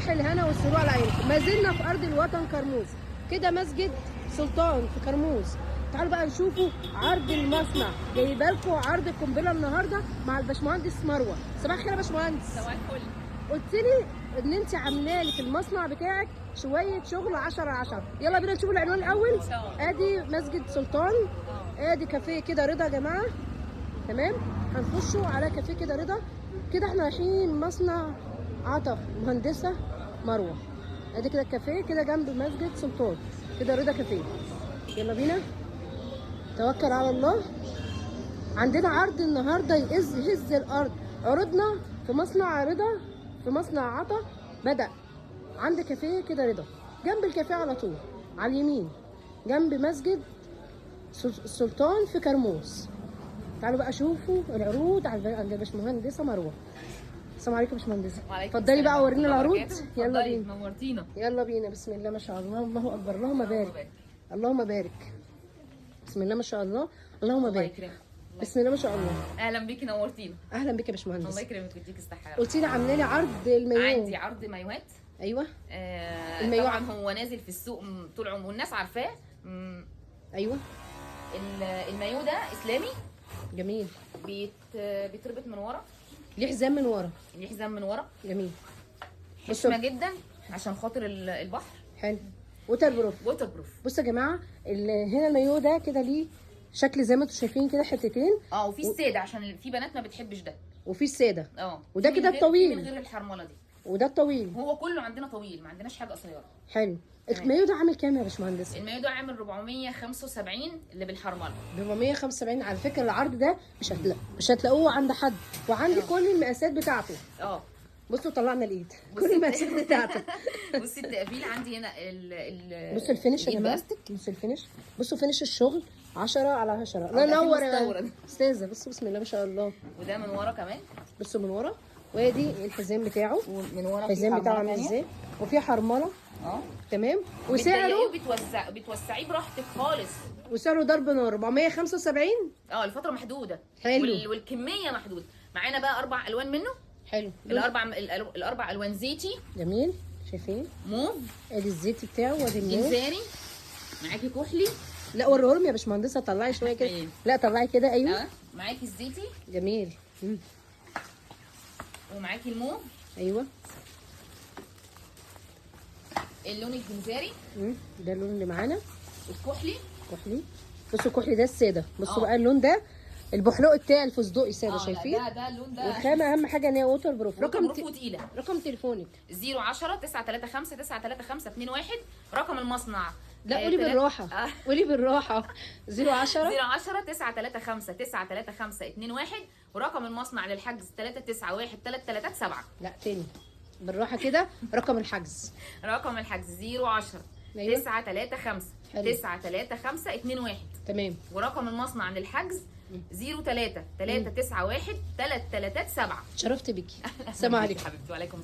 صباح الهنا والسرور على عينكم. ما زلنا في ارض الوطن كرموز، كده مسجد سلطان في كرموز. تعالوا بقى نشوفوا عرض المصنع، جايبه لكم عرض القنبلة النهارده مع الباشمهندس مروه. صباح الخير يا باشمهندس. صباح الفل. قلت لي ان انت عامله لي في المصنع بتاعك شوية شغل 10 10. يلا بينا نشوف العنوان الاول. ادي مسجد سلطان، ادي كافيه كده رضا يا جماعة. تمام، هنخشوا على كافيه كده رضا. كده احنا رايحين مصنع عطا مهندسه مروه. ادي كده الكافيه كده جنب مسجد سلطان، كده رضا كافيه. يلا بينا، توكل على الله. عندنا عرض النهارده يهز الارض. عروضنا في مصنع رضا، في مصنع عطا، بدأ عند كافيه كده رضا، جنب الكافيه على طول على اليمين، جنب مسجد السلطان في كرموز. تعالوا بقى شوفوا العروض عند الباشمهندسه مروه. السلام عليكم يا باشمهندسه. اتفضلي بقى ورينا العروض. يلا بينا، نورتينا. يلا بينا. بسم الله ما شاء الله، الله اكبر، اللهم بارك، اللهم بارك. بسم الله ما شاء الله، اللهم بارك. بسم الله ما شاء الله. اهلا بيكي، نورتينا. اهلا بيك يا باشمهندس. الله يكرمك ويديك الصحة. قلتي لي عامله لي عرض المايوه. عندي عرض مايوهات. ايوه. المايوه طبعا هو نازل في السوق طول عمره والناس عارفاه. ايوه. المايوه ده اسلامي جميل، بيتربط من ورا، ليه حزام من ورا، ليه حزام من ورا. جميل، حشمه جدا عشان خاطر البحر. حلو، waterproof. waterproof. بصوا يا جماعة، هنا المايوه ده كده ليه شكل زي ما انتم شايفين كده، حتتين. وفي السادة عشان في بنات ما بتحبش ده، وفي السادة. وده كده الطويل من غير الحرمله دي، وده الطويل. هو كله عندنا طويل، ما عندناش حاجة قصيرة. حلو. المايو ده عامل كام يا باشمهندس؟ المايو ده عامل 475 اللي بالحرمله. 475. على فكرة العرض ده مش هتلاقوه عند حد، وعندي كل المقاسات بتاعته. بصوا طلعنا الايد، كل المقاسات بتاعته. بصي التقفيل عندي هنا بصوا ال finish يا جماعة، بصوا ال finish، بصوا finish الشغل 10 على 10. الله ينور يا استاذه. بصوا بسم الله ما شاء الله. وده من ورا كمان، بصوا من ورا، وادي الحزام بتاعه من ورا، الحزام بتاعه عامل ازاي، وفي حرمله. تمام. وسعره بتوسعيه براحتك خالص، وسعره ضرب نار 475. الفترة محدودة. حلو. والكميه محدودة. معانا بقى 4 الوان منه. حلو. الاربع الوان زيتي. جميل، شايفين؟ موف، ادي الزيتي بتاعه، وادي الموف. جنزاني، معاكي كحلي. لا وريهم يا باشمهندسه، طلعي شوية كده. لا طلعي كده. ايوه. معاكي الزيتي. جميل. ومعاكي الموف. ايوه. اللون الجنزاري. ده اللون اللي معانا. الكحلي. كحلي. بصوا الكحلي ده السادة. بصوا بقى اللون ده البحلوق بتاع الفستقي ساده. شايفين؟ ده اللون ده. والخامه اهم حاجة ان هي waterproof. رقم وتقيله. رقم تليفونك 010 935 935 21. رقم المصنع. لا قولي بالراحة. قولي بالراحة. 010 010 935 935 21. ورقم المصنع للحجز 391 337. لا تاني بالراحة كده. رقم الحجز. رقم الحجز 010 935 935 21. تمام. ورقم المصنع للحجز 03 391 337. اتشرفت بيكي. السلام عليكم حبيبتي. وعليكم.